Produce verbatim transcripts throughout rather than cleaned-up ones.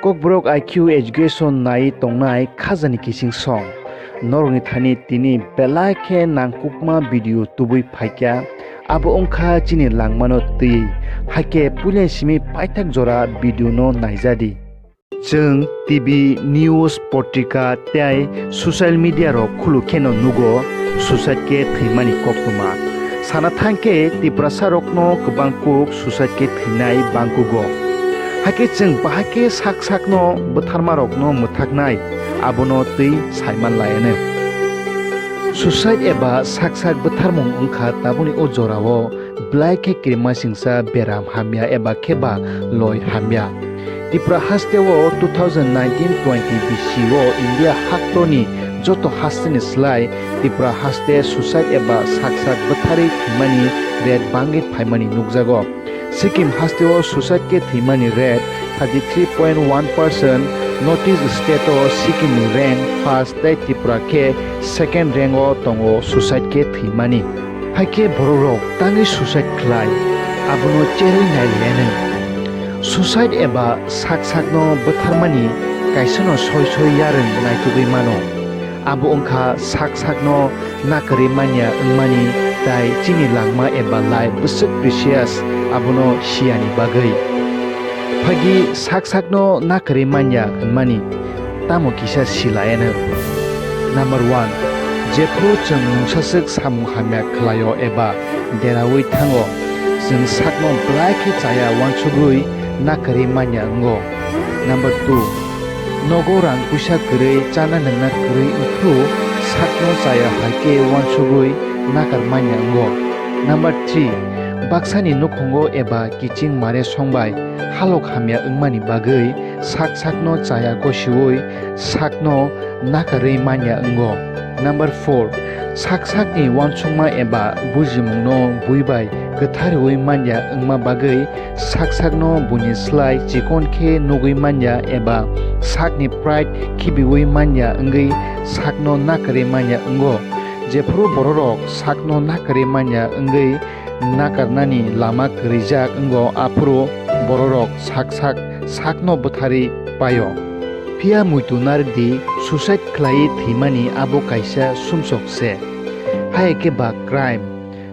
Kokborok I Q education nai tongnai khajani kiching song. Norokni thani tini belai khe nangkukma video tubui phaikha. Abo wngkha chini langmano twi. Haikhe puila simi paithak jora video no naijadi. Chwng T V, news, potrika tei social media rok khuluk kheno nugo suicide khe thwimani koktwma. Sana thangkhe Tiprasa rokno kwbang kuk suicide khe thwinai bangkugo. Hakhe chwng bahai khe sak sakno bwtharma rokno mwthaknai abono twi saiman laianw. Suicide eba sak sak bwtharmung wngkha tabukni o jorao belai khe kirimasingsa beram hamya eba khe ba loi hamya. Tripura hasteo two thousand nineteen twenty B C o India haktorni joto hasteni slai Tripura haste suicide eba sak sak bwtharwi thwimani rate bangwi phaimani nukjago. Sikkim hasteo suicide khe thwimani rate thirty three point one percent, North East state o Sikkim ni rank first tei Tripura khe second rank o tongo suicide khe thwimani. Haikhe borok rok tangwi suicide khlai, abono cherwi nailaianw. Suicide eba sak sakno bwtharmani kaisano soi soi yarwng naitugwi mano. Abo wngkha sak sakno nakarwi manya wngmani tai chini langma eba life bwswk precious abono siyani bagwi. Phagi sak sakno nakarwi manya hwnmani tamo kisa silaianw. Number one, jephru chwng mungsaswk samung hamya khlaio eba deraui thango, chwng sakno belai khe chaya uansugwi nakarwi manya wngo. Number two, nogo rang puisa kwrwi chana nangna kwrwi wngphru sakno chaya hai khe uansugwi nakar manya wngo. Number three, baksani nukhungo eba kiching mare songbai halok hamya wngmani bagwi sak sakno chaya gosiui sakno nakarwi manya wngo. Number four, sak sakni uansukma eba bujimungno bui bai kwtharwi manya wngma bagwi sak sakno buini slai chikon khe nugwi manya eba sakni pride khibiui manya wngwi sakno nakarwi manya wngo. Jephru bororok sakno nakarwi manya wngwi nakarnani lama kwrwijak wngo, aphuru bororok sak sak sakno bwtharwi paio. Phiya muitu narwkdi, suicide khlaiwi thwimani abo kaisa sumsok se, hai khe ba crime.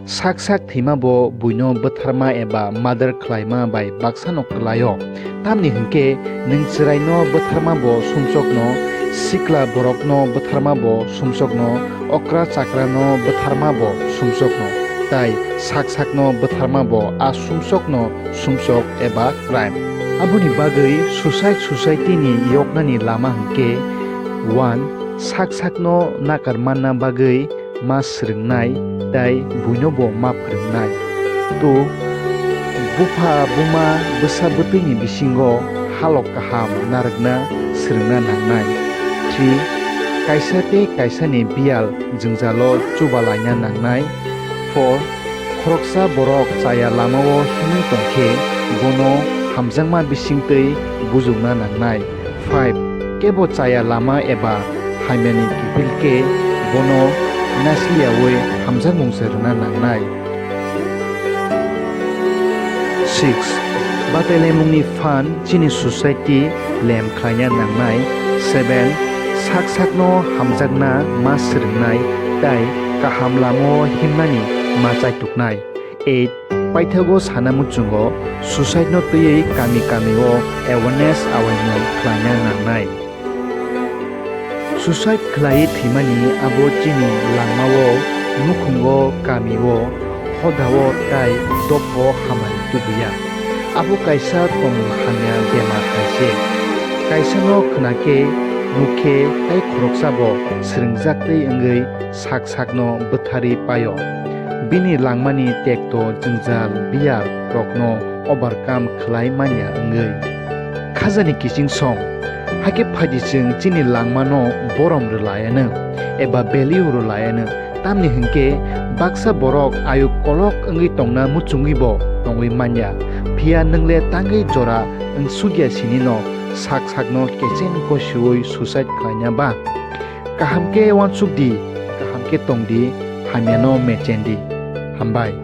Sak sak thwima bo buino bwtharma eba murder khlaima bai baksano kwlaio. Tamni hwnkhe nwng chwraino bwtharma bo sumsokno, sikla borokno bwtharma bo sumsokno, okra chakrano bwtharma bo sumsokno, tai sak sakno bwtharma bo a sumsokno sumsok eba crime. Aboni bagwi suicide society ni yoknani lama hwnkhe, one, sak sakno nakar manna bagwi ma swrwngnai tei buino bo ma phwrwngnai. Two, bupha buma bwsa bwtwini bisingo halok kaham narwkna swrwngna nangnai. Three, kaisa tei kaisani biyal jwngjalo chubalaina nangnai. Four, khoroksa borok chaya lamao himwi tongkhe bono hamjakma bisingtwi bujukna nangnai. Five, kebo chaya lama eba hamyani kiphil khe bono nasliyaui hamjakmung se rwna nangnai. Six, batailaimungni phan chini society lem khlaina nangnai. Seven, sak sakno hamjakna ma swrwngnai tai kaham lamao himnani ma chaituknai. Eight, paithago sana muchungo suicide no twiwi kami kami o awareness awaimung khlaina nangnai. Suicide khlaiwi thwimani abo chini langmao, nukhungo, kamio, hodao tai dopho hamari tubuya. Abo kaisa tongmung hamya bemar hai se. Kaisano khna khe, nuk khe tai khoroksa bo swrwngjak tei wngwi sak sakno bwtharwi paio. Bini langmani tekto jwngjal biyar rokno overcome khlai manya wngwi. Khajani kiching song, hakhe phaidi chwng chini langmano borom rwlaianw eba value rwlaianw, tamni hwnkhe baksa borok ayuk kolok wngwi tongna muchungwi bo tongwi manya. Phiya nwng le tangwi jora wngsukya sinino sak sakno kecheng kosiui suicide khlaina ba? Kaham khe uansuk di, kaham khe tong di, hamyano mechen di. Hambai.